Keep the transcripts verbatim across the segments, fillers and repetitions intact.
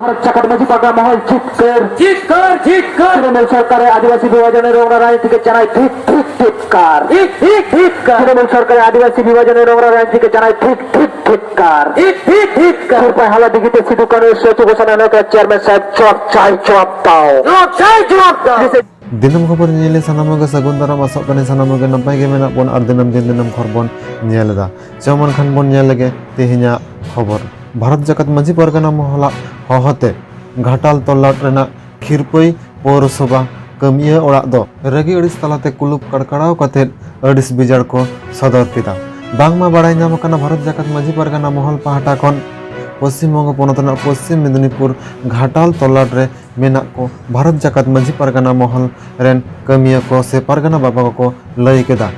ভারত জাকাত মাঝি পারগানা মহল ধিক্কার। ধিক্কার, ধিক্কার। তৃণমূল সরকারের আদিবাসী বিভাজনের নোংরা রাজনীতিকে জানাই ধিক, ধিক, ধিক্কার। ধিক, ধিক, ধিক্কার। তৃণমূল সরকারের আদিবাসী বিভাজনের নোংরা রাজনীতিকে জানাই ধিক, ধিক, ধিক্কার। ধিক, ধিক, ধিক্কার। ক্ষীরপাই হালদিঘিতে সিধু কানু সেতু ঘোষণা নেতা চেয়ারম্যান সাহেব জবাব চাই, জবাব দাও। জবাব চাই, জবাব দাও। দিনম ᱠᱷᱚᱵᱚᱨ ᱧᱮᱞ ᱥᱟᱱᱟᱢ ᱠᱚᱜᱮ ᱥᱟᱹᱜᱩᱱ ᱫᱟᱨᱟᱢ, ᱟᱥᱚᱜ ᱠᱟᱹᱱᱟᱹᱧ ᱥᱟᱱᱟᱢ ᱠᱚᱜᱮ ᱱᱟᱯᱟᱭ ᱜᱮ ᱢᱮᱱᱟᱜ ᱵᱚᱱ ᱟᱨ ᱫᱤᱱᱟᱹᱢ ᱫᱤᱱ ᱫᱤᱱᱟᱹᱢ ᱠᱷᱚᱵᱚᱨ ᱵᱚᱱ ᱧᱮᱞ ᱮᱫᱟ᱾ ᱪᱚ ᱢᱮᱱᱠᱷᱟᱱ ᱵᱚᱱ ᱧᱮᱞ ᱞᱮᱜᱮ ᱛᱮᱦᱮᱧᱟᱜ ᱠᱷᱚᱵᱚᱨ᱾ ᱵᱷᱟᱨᱚᱛ ᱡᱟᱠᱟᱛ ᱢᱟᱹᱡᱷᱤ ᱯᱟᱨᱜᱟᱱᱟ ᱢᱚᱦᱚᱞᱟᱜ ᱦᱚᱦᱚᱛᱮ ᱜᱷᱟᱴᱟᱞ ᱛᱚᱞᱞᱟᱴ ᱨᱮᱱᱟᱜ ᱠᱷᱤᱨᱯᱟᱹᱭ ᱯᱳᱣᱨᱚᱥᱚᱵᱷᱟ ᱠᱟᱹᱢᱤᱭᱟᱹ ᱚᱲᱟᱜ ᱫᱚ ᱨᱟᱹᱜᱤ ᱟᱹᱲᱤᱥ ᱛᱟᱞᱟᱛᱮ ᱠᱩᱞᱩᱯ ᱠᱟᱲᱠᱟᱲᱟᱣ ᱠᱟᱛᱮ ᱟᱹᱲᱤᱥ ᱵᱮᱡᱟᱨ ᱠᱚ ᱥᱚᱫᱚᱨ ᱠᱮᱫᱟ᱾ ᱵᱟᱝᱢᱟ ᱵᱟᱲᱟᱭ ᱧᱟᱢ ᱟᱠᱟᱱᱟ, ᱵᱷᱟᱨᱚᱛ ᱡᱟᱠᱟᱛ ᱢᱟᱹᱡᱷᱤ ᱯᱟᱨᱜᱟᱱᱟ ᱢᱚᱦᱚᱞ ᱯᱟᱦᱴᱟ ᱠᱷᱚᱱ ᱯᱚᱥᱪᱤᱢ ᱵᱚᱝᱜᱚ ᱯᱚᱱᱚᱛ ᱨᱮᱱᱟᱜ ᱯᱚᱥᱪᱤᱢ ᱢᱮᱫᱤᱱᱤᱯᱩᱨ ᱜᱷᱟᱴᱟᱞ ᱛᱚᱞᱞᱟᱴ ᱨᱮ ᱢᱮᱱᱟᱜ ᱠᱚ ᱵᱷᱟᱨᱚᱛ ᱡᱟᱠᱟᱛ ᱢᱟᱹᱡᱷᱤ ᱯᱟᱨᱜᱟᱱᱟ ᱢᱚᱦᱚᱞ ᱨᱮᱱ ᱠᱟᱹᱢᱤᱭᱟᱹ ᱠᱚ ᱥᱮ ᱯᱟᱨᱜᱟᱱᱟ ᱵᱟᱵᱟ ᱠᱚᱠᱚ ᱞᱟᱹᱭ ᱠᱮᱫᱟ᱾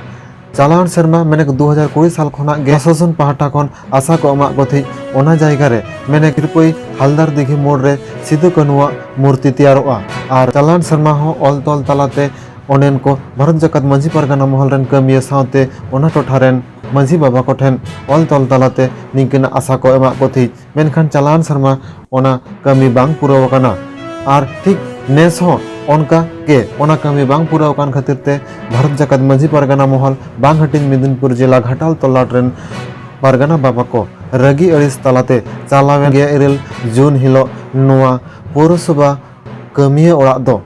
ᱪᱟᱞᱟᱣᱮᱱ ᱥᱮᱨᱢᱟ ᱢᱮᱱᱮᱠ ᱫᱩ ᱦᱟᱡᱟᱨ ᱠᱩᱲᱤ ᱥᱟᱞ ᱠᱷᱚᱱᱟᱜ ᱜᱮ ᱯᱨᱚᱥᱟᱥᱚᱱ ᱯᱟᱦᱴᱟ ᱠᱷᱚᱱ ᱟᱥᱟ ᱠᱚ ᱮᱢᱟᱜ ᱠᱚ ᱛᱟᱦᱮᱸᱫ᱾ ᱚᱱᱟ ᱡᱟᱭᱜᱟ ᱨᱮ ᱢᱮᱱᱮᱠ ᱠᱷᱤᱨᱯᱟᱹᱭ ᱦᱟᱞᱫᱟᱨ ᱫᱤᱜᱷᱤ ᱢᱳᱲ ᱨᱮ ᱥᱤᱫᱩ ᱠᱟᱹᱱᱩᱣᱟᱜ ᱢᱩᱨᱛᱤ ᱛᱮᱭᱟᱨᱚᱜᱼᱟ᱾ ᱟᱨ ᱪᱟᱞᱟᱣᱮᱱ ᱥᱮᱨᱢᱟ ᱦᱚᱸ ᱚᱞ ᱛᱚᱞ ᱛᱟᱞᱟᱛᱮ ᱚᱸᱰᱮᱱ ᱠᱚ ᱵᱷᱟᱨᱚᱛ ᱡᱟᱠᱟᱛ ᱢᱟᱹᱡᱷᱤ ᱯᱟᱨᱜᱟᱱᱟ ᱢᱚᱦᱚᱞ ᱨᱮᱱ ᱠᱟᱹᱢᱤᱭᱟᱹ ᱥᱟᱶᱛᱮ ᱚᱱᱟ ᱴᱚᱴᱷᱟ ᱨᱮᱱ ᱢᱟᱹᱡᱷᱤ ᱵᱟᱵᱟ ᱠᱚᱴᱷᱮᱱ ᱚᱞ ᱛᱚᱞ ᱛᱟᱞᱟᱛᱮ ᱱᱤᱝᱠᱟᱹᱱᱟᱜ ᱟᱥᱟ ᱠᱚ ᱮᱢᱟᱜ ᱠᱚ ᱛᱟᱦᱮᱸᱫ᱾ ᱢᱮᱱᱠᱷᱟᱱ ᱪᱟᱞᱟᱣᱮᱱ ᱥᱮᱨᱢᱟ ᱚᱱᱟ ᱠᱟᱹᱢᱤ ᱵᱟᱝ ᱯᱩᱨᱟᱹᱣ ᱟᱠᱟᱱᱟ᱾ ᱟᱨ ᱴᱷᱤᱠ ᱱᱮᱥ ᱦᱚᱸ ᱚᱱᱠᱟ ᱜᱮ ᱚᱱᱟ ᱠᱟᱹᱢᱤ ᱵᱟᱝ ᱯᱩᱨᱟᱹᱣ ᱟᱠᱟᱱ ᱠᱷᱟᱹᱛᱤᱨ ᱛᱮ ᱵᱷᱟᱨᱚᱛ ᱡᱟᱠᱟᱛ ᱢᱟᱹᱡᱷᱤ ᱯᱟᱨᱜᱟᱱᱟ ᱢᱚᱦᱚᱞ ᱵᱟᱝ ᱦᱟᱹᱴᱤᱧ ᱢᱮᱫᱤᱱᱯᱩᱨ ᱡᱮᱞᱟ ᱜᱷᱟᱴᱟᱞ ᱛᱚᱞᱞᱟᱴ ᱨᱮᱱ ᱯᱟᱨᱜᱟᱱᱟ ᱵᱟᱵᱟ ᱠᱚ ᱨᱟᱹᱜᱤ ᱟᱹᱲᱤᱥ ᱛᱟᱞᱟᱛᱮ ᱪᱟᱞᱟᱣᱮᱱ ᱜᱮᱞ ᱤᱨᱟᱹᱞ ᱡᱩᱱ ᱦᱤᱞᱳᱜ ᱱᱚᱣᱟ ᱯᱳᱣᱨᱚᱥᱚᱵᱷᱟ ᱠᱟᱹᱢᱤᱭᱟᱹ ᱚᱲᱟᱜ ᱫᱚ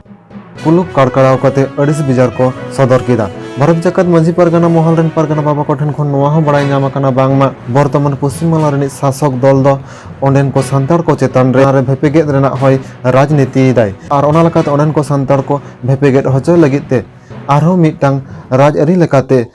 ᱠᱩᱞᱩᱯ ᱠᱟᱲᱠᱟᱲᱟᱣ ᱠᱟᱛᱮ ᱟᱹᱲᱤᱥ ᱵᱮᱡᱟᱨ ᱠᱚ ᱥᱚᱫᱚᱨ ᱠᱮᱫᱟ᱾ ᱵᱷᱟᱨᱚᱛ ᱡᱟᱠᱟᱛ ᱢᱟᱹᱡᱷᱤ ᱯᱟᱨᱜᱟᱱᱟ ᱢᱚᱦᱚᱞ ᱨᱮᱱ ᱯᱟᱨᱜᱟᱱᱟ ᱵᱟᱵᱟ ᱠᱚᱴᱷᱮᱱ ᱠᱷᱚᱱ ᱱᱚᱣᱟ ᱦᱚᱸ ᱵᱟᱲᱟᱭ ᱧᱟᱢ ᱟᱠᱟᱱᱟ, ᱵᱟᱝᱢᱟ ᱵᱚᱨᱛᱚᱢᱟᱱ ᱯᱚᱥᱪᱤᱢ ᱵᱟᱝᱞᱟ ᱨᱤᱱᱤᱡ ᱥᱟᱥᱚᱠ ᱫᱚᱞ ᱫᱚ ᱚᱸᱰᱮᱱ ᱠᱚ ᱥᱟᱱᱛᱟᱲ ᱠᱚ ᱪᱮᱛᱟᱱ ᱨᱮ ᱵᱷᱮᱯᱮᱜᱮᱫ ᱨᱮᱱᱟᱜ ᱦᱚᱸᱭ ᱨᱟᱡᱽᱱᱤᱛᱤᱭᱮᱫᱟᱭ᱾ ᱟᱨ ᱚᱱᱟ ᱞᱮᱠᱟᱛᱮ ᱚᱸᱰᱮᱱ ᱠᱚ ᱥᱟᱱᱛᱟᱲ ᱠᱚ ᱵᱷᱮᱯᱮᱜᱮᱫ ᱦᱚᱪᱚ ᱞᱟᱹᱜᱤᱫ ᱛᱮ ᱟᱨᱦᱚᱸ ᱢᱤᱫᱴᱟᱝ ᱨᱟᱡᱽᱟᱹᱨᱤ ᱞᱮᱠᱟᱛᱮ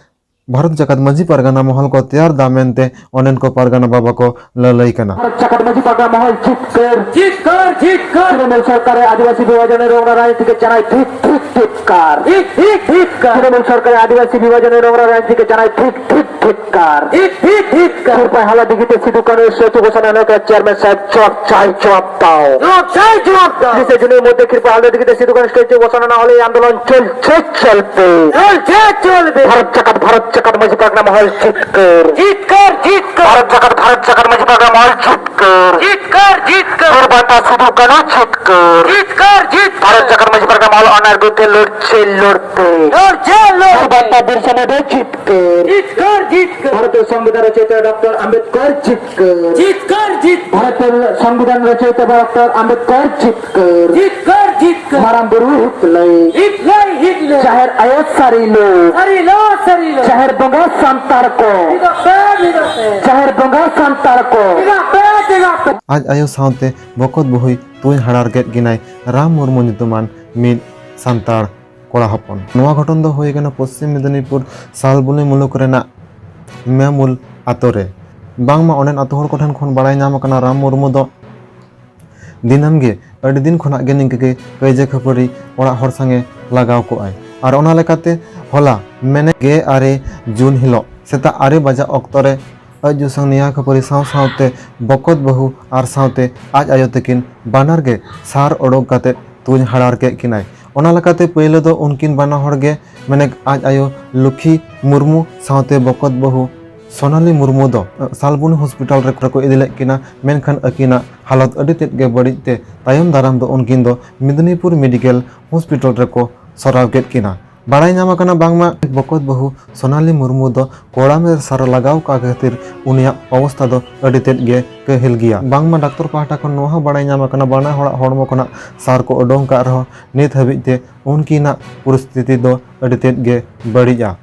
ᱵᱷᱟᱨᱚᱛ ᱡᱟᱠᱟᱛ ᱢᱟᱹᱡᱷᱤ ᱯᱟᱨᱜᱟᱱᱟ ᱢᱚᱦᱚᱞ ᱠᱚ ᱛᱮᱭᱟᱨ ᱫᱟ ᱢᱮᱱᱛᱮ ᱚᱸᱰᱮᱱ ᱠᱚ ᱯᱟᱨᱜᱟᱱᱟ ᱵᱟᱵᱟ ᱠᱚ ᱞᱟᱹᱞᱟᱹᱭ ᱠᱟᱱᱟ᱾ ᱵᱷᱟᱨᱚᱛ ᱡᱟᱠᱟᱛ ᱢᱟᱹᱡᱷᱤ ᱯᱟᱨᱜᱟᱱᱟ ᱢᱚᱦᱚᱞ ᱪᱤᱛᱠᱟᱹᱨ᱾ ᱪᱤᱛᱠᱟᱹᱨ, ᱪᱤᱛᱠᱟᱹᱨ᱾ ᱛᱨᱤᱱᱢᱩᱞ ᱥᱚᱨᱠᱟᱨᱮ ᱟᱹᱫᱤᱵᱟᱹᱥᱤ ᱵᱤᱵᱷᱟᱡᱚᱱᱮ ᱨᱚᱝ ᱨᱟᱡᱽᱱᱤᱛᱤ ᱠᱮ ᱪᱟᱱᱟᱭ ᱴᱷᱤᱠ, ᱴᱷᱤᱠ, ᱴᱷᱤᱠ ᱠᱟᱨ᱾ ᱴᱷᱤᱠ, ᱴᱷᱤᱠ, ᱴᱷᱤᱠ ᱠᱟᱨ᱾ ᱛᱨᱤᱱᱢᱩᱞ ᱥᱚᱨᱠᱟᱨᱮ ᱟᱹᱫᱤᱵᱟᱹᱥᱤ ᱵᱤᱵᱷᱟᱡᱚᱱᱮ ᱨᱚᱝ ᱨᱟᱡᱽᱱᱤᱛᱤ ᱠᱮ ᱪᱟᱱᱟᱭ ᱴᱷᱤᱠ, ᱴᱷᱤᱠ, ᱴᱷᱤᱠ ᱠᱟᱨ᱾ ᱴᱷᱤᱠ, ᱴᱷᱤᱠ, ᱴᱷᱤᱠ ᱠᱟᱨ᱾ ᱠᱷᱤᱨᱯᱟᱭ ᱦᱟᱞᱟ ᱫᱤᱜᱷᱤᱛᱮ ᱥᱤᱫᱩ ᱠᱟᱹᱱᱩ ᱥᱮᱛᱩ ᱜᱷᱳᱥᱟᱱᱟ ᱱᱚᱠᱟ ᱪᱮᱭᱟᱨᱢᱮᱱ ᱥᱟᱦᱮᱵ ᱪᱚᱯ ᱪᱟᱭ ᱪᱚᱯ ᱛᱟᱣ᱾ ᱪᱚᱯ ᱪᱟᱭ ᱪᱚᱯ ᱛᱟᱣ᱾ ᱛᱤᱨᱤᱥᱮ ᱡᱩᱱ ᱢᱚᱫᱽᱫᱷᱮ ᱠᱷᱤᱨᱯᱟᱭ ᱦᱟᱞᱟ ᱫᱤᱜᱷᱤᱛᱮ ᱥᱤᱫᱩ ᱠᱟᱹᱱᱩ ᱥᱴᱮᱪᱩ ᱜᱷᱳᱥᱟᱱᱟ ᱨᱮᱱᱟᱜ ᱦᱚᱞᱮ ᱟᱱᱫᱳᱞᱚᱱ ᱪᱚᱞ, ᱪᱚᱞ, ᱪᱚᱞ ᱯᱮ᱾ ᱪᱚᱞ ᱪᱮ, ᱪᱚᱞ ᱯᱮ᱾ ᱵᱷᱟᱨᱚᱛ ᱡᱟᱠᱟᱛ, ᱵᱷᱟᱨᱚᱛ ᱡᱟᱠᱟᱛ ᱢᱟᱹᱡᱷᱤ ᱯᱟᱨᱜᱟᱱᱟ ᱢᱚᱦᱚᱞ ᱡᱤᱛᱠᱟᱹᱨ᱾ ᱡᱤᱛᱠᱟᱹᱨ, ᱡᱤᱛᱠᱟᱹᱨ᱾ ᱵᱷᱟᱨᱚᱛ ᱡᱟᱠᱟᱛ, ᱵᱷᱟᱨᱚᱛ ᱡᱟᱠᱟᱛ ᱢᱟᱹᱡᱷᱤ ᱯᱟᱨᱜᱟᱱᱟ ᱢᱚᱦᱚᱞ ᱡᱤᱛᱠᱟᱹᱨ᱾ ᱡᱤᱛᱠᱟᱹᱨ, ᱡᱤᱛᱠᱟᱹᱨ᱾ ᱵᱤᱨ ᱵᱟᱱᱴᱟ ᱥᱤᱫᱩ ᱠᱟᱹᱱᱦᱩ ᱡᱤᱛᱠᱟᱹᱨ᱾ ᱡᱤᱛᱠᱟᱹᱨ, ᱡᱤᱛᱠᱟᱹᱨ᱾ ᱵᱷᱟᱨᱚᱛ ᱡᱟᱠᱟᱛ ᱢᱟᱹᱡᱷᱤ ᱯᱟᱨᱜᱟᱱᱟ ᱢᱚᱦᱚᱞ ᱚᱱᱟᱨ ᱜᱚᱛᱮ ᱞᱚᱲᱪᱮ ᱞᱚᱲᱛᱮ᱾ ᱞᱚᱲᱪᱮ ᱞᱚᱲᱛᱮ᱾ ᱵᱤᱨ ᱵᱟᱱᱴᱟ ᱵᱤᱨᱥᱟ ᱢᱩᱱᱰᱟ ᱡᱤᱛᱠᱟᱹᱨ᱾ ᱡᱤᱛᱠᱟᱹᱨ, ᱡᱤᱛᱠᱟᱹᱨ᱾ ᱵᱷᱟᱨᱚᱛ ᱥᱚᱝᱵᱤᱫᱷᱟᱱ ᱨᱚᱪᱚᱭᱤᱛᱟ ᱰᱚᱠᱴᱚᱨ ᱟᱢᱵᱮᱫᱠᱚᱨ ᱡᱤᱛᱠᱟᱹᱨ᱾ ᱡᱤᱛᱠᱟᱹᱨ, ᱡᱤᱛᱠᱟᱹᱨ᱾ ᱵᱷᱟᱨᱚᱛ ᱥᱚᱝᱵᱤᱫᱷᱟᱱ ᱨᱚᱪᱚᱭᱤᱛᱟ ᱰᱚᱠᱴᱚᱨ ᱟᱢᱵᱮᱫᱠᱚᱨ ᱡᱤᱛᱠᱟᱹᱨ᱾ ᱡᱤᱛᱠᱟᱹᱨ, ᱡᱤᱛᱠᱟᱹᱨ᱾ ᱢᱟᱨᱟᱝ ᱵᱩᱨᱩ ᱦᱤᱛᱞᱟᱹᱭ᱾ ᱦᱤᱛᱞᱟᱹᱭ, ᱦᱤᱛᱞᱟᱹᱭ᱾ ᱡᱟᱦᱮᱨ ᱟᱭᱳ ᱥᱟᱹᱨᱤᱞᱳ᱾ ᱥᱟᱹᱨᱤᱞᱳ, ᱥᱟᱹᱨᱤᱞᱳ᱾ ᱡᱟᱦᱮᱨ ᱵᱚᱸᱜᱟ ᱥᱟᱱᱛᱟᱲ ᱠᱚ᱾ ᱢᱤᱫᱚᱜ ᱯᱮ, ᱢᱤᱫᱚᱜ ᱯᱮ᱾ ᱡᱟᱦᱮᱨ ᱵᱚᱸᱜᱟ ᱥᱟᱱᱛᱟᱲ ᱠᱚ᱾ ᱢᱤᱫᱚᱜ ᱯᱮ, ᱢᱤᱫᱚᱜ ᱯᱮ᱾ ᱟᱡ ᱟᱭᱳ ᱥᱟᱶᱛᱮ ᱵᱚᱠᱚᱛ ᱵᱟᱹᱦᱩᱭ ᱛᱩᱧ ᱦᱟᱲᱟᱨ ᱠᱮᱫ ᱠᱤᱱᱟᱭ ᱨᱟᱢ ᱢᱩᱨᱢᱩ ᱧᱩᱛᱩᱢᱟᱱ ᱢᱤᱫ ᱥᱟᱱᱛᱟᱲ ᱠᱚᱲᱟ ᱦᱚᱯᱚᱱ᱾ ᱱᱚᱣᱟ ᱜᱷᱚᱴᱚᱱ ᱫᱚ ᱦᱩᱭ ᱠᱟᱱᱟ ᱯᱚᱥᱪᱤᱢ ᱢᱮᱫᱤᱱᱤᱯᱩᱨ ᱥᱟᱞᱵᱩᱱᱤ ᱢᱩᱞᱩᱠ ᱨᱮᱱᱟᱜ ᱢᱮᱢᱩᱞ ᱟᱛᱳ ᱨᱮ᱾ ᱵᱟᱝᱢᱟ ᱚᱸᱰᱮᱱ ᱟᱛᱳ ᱦᱚᱲ ᱠᱚᱴᱷᱮᱱ ᱠᱷᱚᱱ ᱵᱟᱲᱟᱭ ᱧᱟᱢ ᱟᱠᱟᱱᱟ, ᱨᱟᱢ ᱢᱩᱨᱢᱩ ᱫᱚ ᱫᱤᱱᱟᱹᱢ ᱜᱮ ᱟᱹᱰᱤ ᱫᱤᱱ ᱠᱷᱚᱱᱟᱜ ᱜᱮ ᱱᱤᱝᱠᱟᱹ ᱜᱮ ᱠᱟᱹᱭᱡᱟᱹ ᱠᱷᱟᱹᱯᱟᱹᱨᱤ ᱚᱲᱟᱜ ᱦᱚᱲ ᱥᱟᱸᱜᱮ ᱞᱟᱜᱟᱣ ᱠᱚᱜᱼᱟᱭ᱾ ᱟᱨ ᱚᱱᱟ ᱞᱮᱠᱟᱛᱮ ᱦᱚᱞᱟ ᱢᱮᱱᱮᱫ ᱜᱮᱞ ᱟᱨᱮ ᱡᱩᱱ ᱦᱤᱞᱳᱜ ᱥᱮᱛᱟᱜ ᱟᱨᱮ ᱵᱟᱡᱟᱜ ᱚᱠᱛᱚ ᱨᱮ ᱟᱡ ᱡᱩ ᱥᱟᱝ ᱱᱮᱭᱟᱣ ᱠᱷᱟᱹᱯᱟᱹᱨᱤ ᱥᱟᱶ ᱥᱟᱶᱛᱮ ᱵᱚᱠᱚᱛ ᱵᱟᱹᱦᱩ ᱟᱨ ᱥᱟᱶᱛᱮ ᱟᱡ ᱟᱭᱳ ᱛᱟᱹᱠᱤᱱ ᱵᱟᱱᱟᱨ ᱜᱮ ᱥᱟᱨ ᱚᱰᱚᱠ ᱠᱟᱛᱮ ᱛᱩᱧ ᱦᱟᱲᱟᱨ ᱠᱮᱫ ᱠᱤᱱᱟᱭ᱾ ᱚᱱᱟ ᱞᱮᱠᱟᱛᱮ ᱯᱳᱭᱞᱳ ᱫᱚ ᱩᱱᱠᱤᱱ ᱵᱟᱱᱟ ᱦᱚᱲ ᱜᱮ, ᱢᱟᱱᱮ ᱟᱡ ᱟᱭᱳ ᱞᱩᱠᱷᱤ ᱢᱩᱨᱢᱩ ᱥᱟᱶᱛᱮ ᱵᱚᱠᱚᱛ ᱵᱟᱹᱦᱩ ᱥᱳᱱᱟᱞᱤ ᱢᱩᱨᱢᱩ ᱫᱚ, ᱟᱹ, ᱥᱟᱞᱵᱩᱱᱤ ᱦᱚᱥᱯᱤᱴᱟᱞ ᱨᱮᱠᱚ ᱤᱫᱤ ᱞᱮᱫ ᱠᱤᱱᱟ, ᱢᱮᱱᱠᱷᱟᱱ ᱟᱹᱠᱤᱱᱟᱜ ᱦᱟᱞᱚᱛ ᱟᱹᱰᱤ ᱛᱮᱫ ᱜᱮ ᱵᱟᱹᱲᱤᱡ ᱛᱮ ᱛᱟᱭᱚᱢ ᱫᱟᱨᱟᱢ ᱫᱚ ᱩᱱᱠᱤᱱ ᱫᱚ ᱢᱮᱫᱤᱱᱤᱯᱩᱨ ᱢᱮᱰᱤᱠᱮᱞ ᱦᱚᱥᱯᱤᱴᱟᱞ ᱨᱮᱠᱚ ᱥᱚᱨᱟᱣ ᱠᱮᱫ ᱠᱤᱱᱟ᱾ ᱵᱟᱲᱟᱭ ᱧᱟᱢ ᱟᱠᱟᱱᱟ ᱵᱟᱝᱢᱟ ᱵᱚᱠᱚᱛ ᱵᱟᱹᱦᱩ ᱥᱳᱱᱟᱞᱤ ᱢᱩᱨᱢᱩ ᱫᱚ ᱠᱚᱲᱟᱢ ᱨᱮ ᱥᱟᱨ ᱞᱟᱜᱟᱣ ᱠᱟᱜ ᱠᱷᱟᱹᱛᱤᱨ ᱩᱱᱤᱭᱟᱜ ᱚᱵᱚᱥᱛᱟ ᱫᱚ ᱟᱹᱰᱤ ᱛᱮᱫ ᱜᱮ ᱠᱟᱹᱦᱤᱞ ᱜᱮᱭᱟ᱾ ᱵᱟᱝᱢᱟ ᱰᱟᱠᱛᱚᱨ ᱯᱟᱦᱴᱟ ᱠᱷᱚᱱ ᱱᱚᱣᱟ ᱦᱚᱸ ᱵᱟᱲᱟᱭ ᱧᱟᱢ ᱟᱠᱟᱱᱟ, ᱵᱟᱱᱟ ᱦᱚᱲᱟᱜ ᱦᱚᱲᱢᱚ ᱠᱷᱚᱱᱟᱜ ᱥᱟᱨ ᱠᱚ ᱩᱰᱩᱝ ᱠᱟᱜ ᱨᱮᱦᱚᱸ ᱱᱤᱛ ᱦᱟᱹᱵᱤᱡ ᱛᱮ ᱩᱱᱠᱤᱱᱟᱜ ᱯᱚᱨᱤᱥᱛᱷᱤᱛᱤ ᱫᱚ ᱟᱹᱰᱤ ᱛᱮᱫ ᱜᱮ ᱵᱟᱹᱲᱤᱡᱼᱟ᱾